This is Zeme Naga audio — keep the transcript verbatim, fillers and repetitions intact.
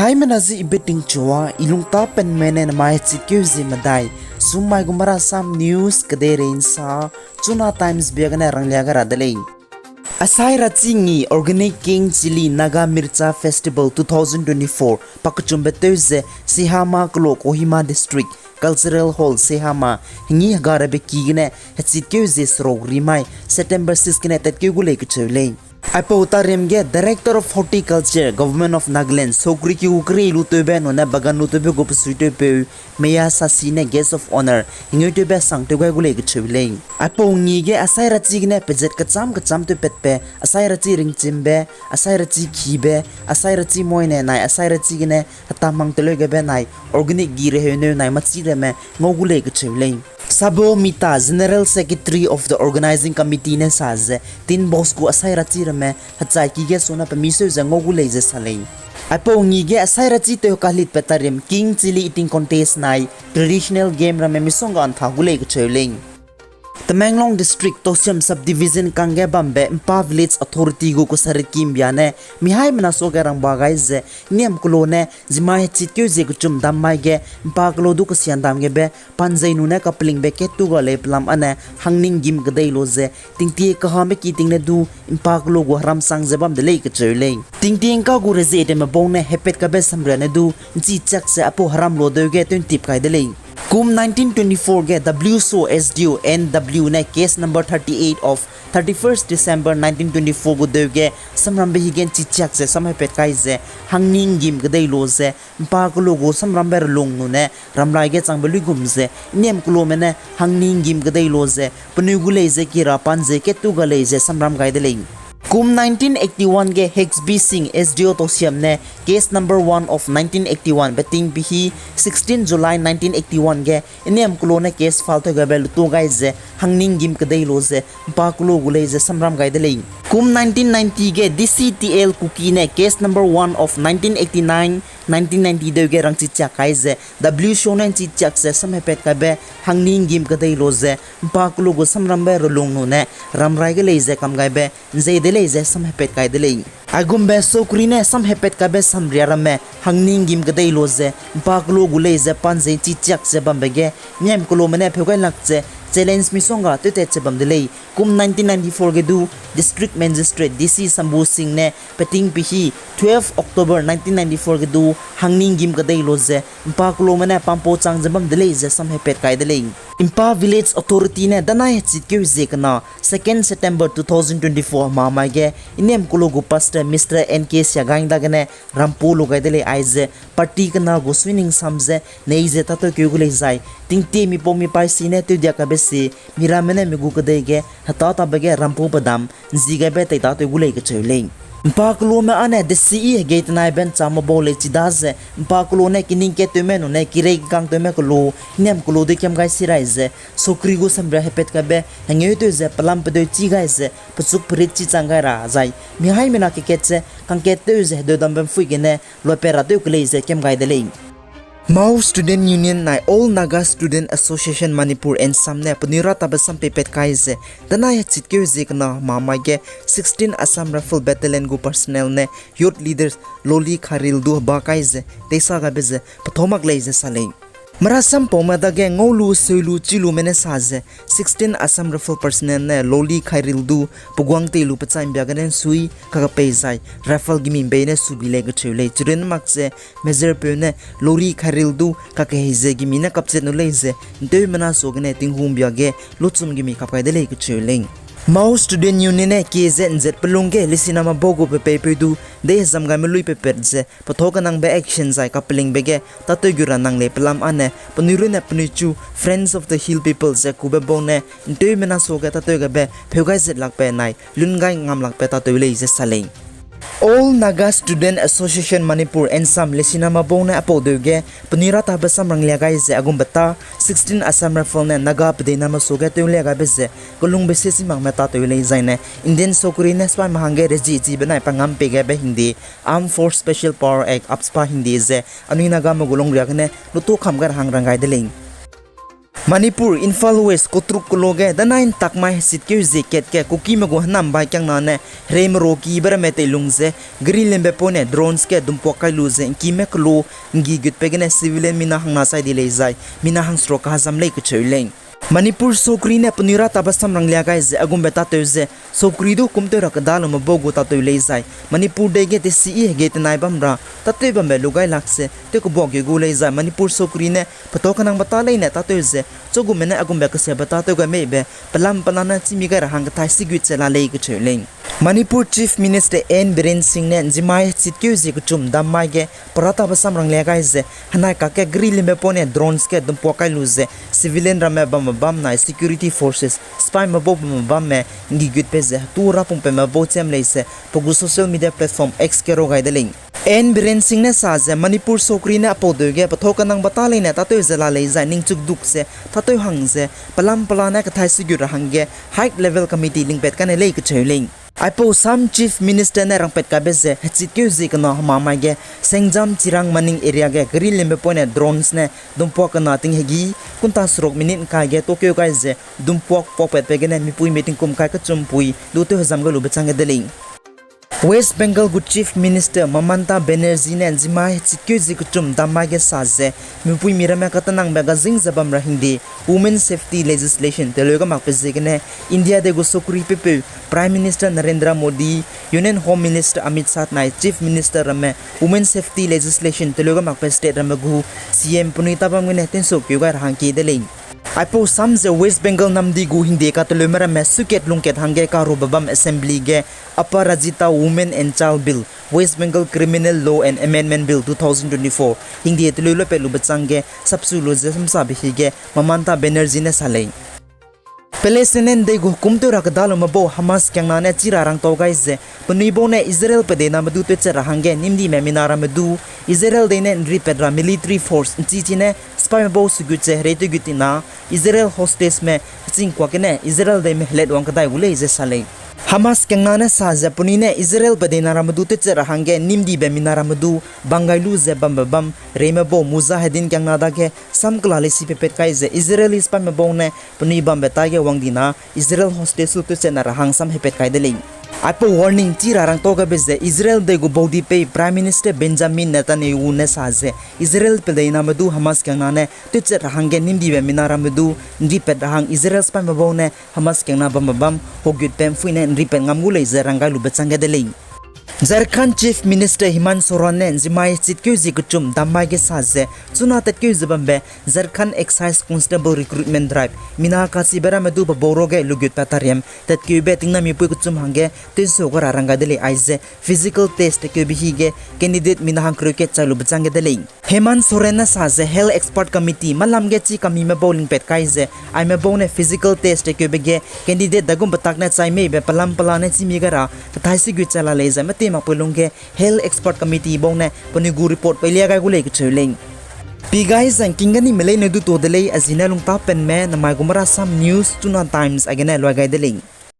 Haimena zi ibe tingchua, i lungta penme ne namai hechit keu zie medai, sum mai gu Marasam News kedeirei nsa, Chuna Times bia gene ranglia ga ra de lei. Asai rachi ngi Organic King Chilli Naga Mircha Festival two thousand twenty-four pakechumbe tew ze Sehama kelo Kohima District Cultural Hall Sehama hengi hega rabe ki gene hechit keu zie seruk rimai September six gene tatkeu gu lei kecheu lei. Aipau tarim ge Director of Horticulture, Government of Nagaland, sokri ki gu keri lu tewbe nune bagan lu tewbe gu pesui tewpeu, Meya Sasi ne Guest of Honour hengeu tewbe sang tew gai gu lei kecheu lei. Aipau ngi ge asai rachi gene pezet kecham kecham tewpatbe, asai rachi ringchimbe, asai rachi kibe, asai rachi moine nai asai rachi gene hetamang teleu gebe nai organic gi reheu neu nai machi ramme ngau gu lei kecheu lei. Sabo Mita, General Secretary of the Organizing Committee ne sa ze, Tin Box gu asai rachi ramme hechai ki ge suna pemi seu ze ngau gu lei ze sa lei. Aipau ngi ge asai rachi tew kalitbe tarim King Chilli Eating Contest nai traditional game ramme misongga ntha gu lei kecheu lei. Tamenglong District, Tousem Subdivision kangge bambe Mpa Village Authority gu kusarit kimbia ne, mihaimena suage rangba gai ze, niam kelo ne, zimai hechit keu zie kechum dam mai ge, Mpa kelo du kesian dam gebe, panzei nune kapelingbe kat tu ga lei pelam ane, hangning gim kedei lo ze, tingtie kahame ki ting ne du, Mpa kelo gu heramsang ze bam de lei kecheu lei. Tingtie ngka gu rezie teme bau ne, hepet kabe samria ne du, nchi chak ze aipau heram lo deu ge tewntip kai de lei. Kum nineteen twenty-four ge W S O S D O N W ne case number thirty-eight of thirty-first December nineteen twenty-four gu deu ge samrambe hi ge nchi chak ze samhepet kai ze hangning gim kedei lo ze Mpa kelo gu samrambe relung nune ramrai ge changbe luigum ze niam kelome ne hangning gim kedei lo ze penui gu lei ze kira panzei kat tu ga lei ze samram gai de lei. Kum nineteen eighty-one ge Hexby Singh S D O Tousem ne case number one of nineteen eighty-one beting pihi sixteen July nineteen eighty-one ge niam kelo ne case file tew gabe lutu gai ze hangning gim kedei lo ze Mpa kelo gu lei ze samram gai de lei. Kum nineteen ninety ge D C T L Kuki ne case number one of nineteen eighty-nine, nineteen ninety deu ge rangchi chak kai ze W S O ne nchi chak ze samhepet kabe hangning gim kedei lo ze Mpa kelo gu samrambe relung nune ramrai ge lei ze kam gaibe nzei de lei ze samhepet kai de lei. Aigumbe sokri ne samhepet kabe samria ramme hangning gim kedei lo ze Mpa kelo gu lei ze panzei nchi chak ze bambe ge niam kelome ne pheu gai lak ze challenge misongga tewtat ze bam de lei. Kum nineteen ninety-four ge du District Magistrate D C Sambhu Singh ne peting pihi twelve October nineteen ninety-four ge du hangning gim kedei lo ze Mpa kelome ne pampau chang ze bam de lei ze samhepet kai de lei. Mpa Village Authority ne danai hechit keu zie kena second September two thousand twenty-four hemamai ge niam kelo gu Pastor Mister N K Siagaing dagene rampu lu gai de lei aize party kena gu suining sam ze nei ze tâtew keu gu lei zai tingtie mipau mipaî si ne tewdia kabe si miramme ne mi gu kedei ge heta tabe ge rampu pedam nzi gaibe tei tâtew gu lei kecheu lei. Mpa kelome ane desiyi hegei tenai benchame bau lei chida ze Mpa kelo ne kining kat tewme nune kirei kang tewme kelo niam kelo de kiam gai si rai ze sokri gu samria hepet kabe hengeu tew ze pelam pedeu chi gai ze pechuk perit chi chang gai ra zai mihaimena kekat ze kangkat tew ze hedeu dambe mpui gene loipe ra tew kelei ze kiam gai de lei. Mao Student Union nai All Naga Student Association Manipur, ANSAM ne penui ra tabe sam peipat kai ze danai hechit keu zie kena hemamai ge sixteen Assam Rifle Battalion gu personnel ne youth leaders Loli Khairil du heba kai ze teisa gaibe ze petho mak lei ze sa lei. Merasampaume dage ngau lu, seu lu, chi lume ne sa ze sixteen Assam Rifle personnel ne Loli Khairil du peguang tei lu pechai mbia gene nsui kakepei zai rifle gimi mbei ne subi lei kecheu lei. Chirun mak ze Majorpeu ne Loli Khairil du kakehei ze gimi ne kapchat nu lei ze nteumena suagene tinghung mbia ge luchum gimi kap kai de lei kecheu lei. Mao Student Union ne kie ze nzet pelung ge lesiname bau gu pepeipeu du dei hezam gaime lui pepet ze petho kenangbe action zai kapelingbe ge tâtew gu ra nang lei pelam ane penui runne penui chu Friends of the Hill People ze kube bau ne nteumena suage tâtew gaibe pheu gai zet lakbe nai lun gai ngam lakbe tâtew lei ze sa lei. All Naga Student Association Manipur, ANSAM lesiname bau ne aipau deu ge penui ra tabe samranglia gai ze a gumbe ta sixteen Assam Rifle ne Naga pedeiname suage tewlia gaibe ze kelungbe sie si makme tâtew lei zaine Indian sokri ne sipaime hangge rezichibe nai pa ngam pei gaibe hingde Armed Force Special Power Act, AFSPA hingde ze anui Nagame gu lungria gene lutu kam gai ra hang rang gai de lei. Manipur, Imphal West, Kotruk keloa ge danai ntak mai hechit keu zie kat ge Kukime gu hênam bai kiangna ne hereime roki be ramme teilung ze geri lembe poine drones ge dumpuak kai lu ze ngkime keloa nggi gutbe gene civilian mina hangna chai di lei zai mina hangseruk kahazam lei kecheu lei. Manipur sokri ne penui ra tabe samrang lia gai ze a gumbe tâtew ze sokri du kumtew ra keda lume bau gu tâtew lei zai Manipur dei ge tesiyi hegei tenai bam ra tâtew bambe lu gai lak ze tew kebuak ge gu lei zai Manipur sokri ne petâu kenangbe tâ leine tâtew ze chugume ne a gumbe kesiabe tâtew gai meibe pelam pelane chîmi gai ra hang kethai sigut ze la lei kecheu lei. Manipur Chief Minister N Biren Singh ne nzimai hechit keu zie kechum dam mai ge perâtabe samrang lia gai ze henai kakge geri lembe poine drones ge dumpuak kai lu ze civilian ramme bambe bam nai security forces sipaime bau bambe bamme nggi gutbe ze hetu rapungpeme bau chiam lei ze pe gu social media platform X ge rau gai de lei. N Biren Singh ne sa ze Manipur sokri ne aipau deu ge petâu kenangbe tâ leine tâtew ze la lei zai ningchuk duk ze tâtew hang ze pelam pelane kethai sigut ra hangge high level committee lingpat kane lei kecheu lei. Aipau sam Chief Minister ne rangpat kaibe ze hechit keu zie kena hema mai ge Sengjam Chirang Maning area ge geri lembe poine drones ne dumpuak kena tinghegi kunta seruk minute ngkai ge tokeu gai ze dumpuak puakpatbe gene mipuime tingkum kai kechumpui du tew hezam gai lube chang ge de lei. West Bengal gu Chief Minister Mamata Banerjee ne nzimai hechit keu zie kechum dam mai ge sa ze mipuimi ramme katenangbe gazing ze bam ra hingde women safety legislation teleu ga makbe ziegene India dei gu sokri pepeu Prime Minister Narendra Modi, Union Home Minister Amit Shah nai Chief Minister ramme women safety legislation teleu ga makbe state ramme gu C M penui tabam gene tensukeu gai ra hangkie de lei. Aipau sam ze West Bengal namdi gu hingde kateleume ramme sukat lungkat hangge karube bam assembly ge Aparajita Women and Child Bill, West Bengal Criminal Law and Amendment Bill two thousand twenty-four hingde teleu lupat lube chang ge sapsu lu ze samsabe hige Mamata Banerjee ne sa lei. Palestinian dei gu hukum tew ra keda lume bau Hamas kiangna ne chi ra rangtau gai ze penui bau ne Israel pedeina me du tewchat ra hangge nimdime mina ramme du Israel dei ne nripat ra military force nchi chi ne sipaime bau sugut ze herei tewgut tina Israel hostage me heching kuak gene Israel dei me helatwang kedai gu lei ze sa lei. Hamas kiangna ne sa ze penui ne Israel pedeina ramme du tewchat ra hangge nimdibe mina ramme du bang gai lu ze bambe bam reime bau Mujahedin kiangna dage sam kela leisi pepat kai ze Israeli sipaime bau ne penui bambe taige wang dina Israel hostage lu tewchat na ra hang sam hepat kai de lei. Aipau warning chi ra rangtau gabe ze Israel dei gu baudi pei Prime Minister Benjamin Netanyahu ne sa ze Israel pedeina me du Hamas kiangna ne tewchat ra hangge nimdibe mina ramme du nripat ra hang Israel sipaime bau ne Hamas kiangna bambe bam hogutbe mpuine nripat ngam gu lei ze rang gai lube chang ge de lei. Jharkhand Chief Minister Hemant Soren ne nzimai hechit keu zie kechum dam mai ge sa ze chuna tatkeu ze bambe Jharkhand Excise Constable Recruitment Drive mina kachibe ramme du pe bau ruage lugut pa tariam tatkeube tingnamipui kechum hangge tenseu ga ra rang gai de lei aize physical test tatkeube hige candidate mina hangkereu kat chai lube chang ge de lei. Hemant Soren ne sa ze Health Expert Committee malam ge chi kamime bau lingpat kai ze aime bau ne physical test tatkeube ge candidate dagum petak ne chai meibe pelam pelane chîmi gai ra kethai sigut chai la lei zai mete makpui lungge Health Expert Committee bau ne penui gu report peilia gai gu lei kecheu lei. Pi gai zangking gani me leine du to de lei, a zi ne lungtapenme namai gu Marasam News Chuna Times a gene luai gai de lei.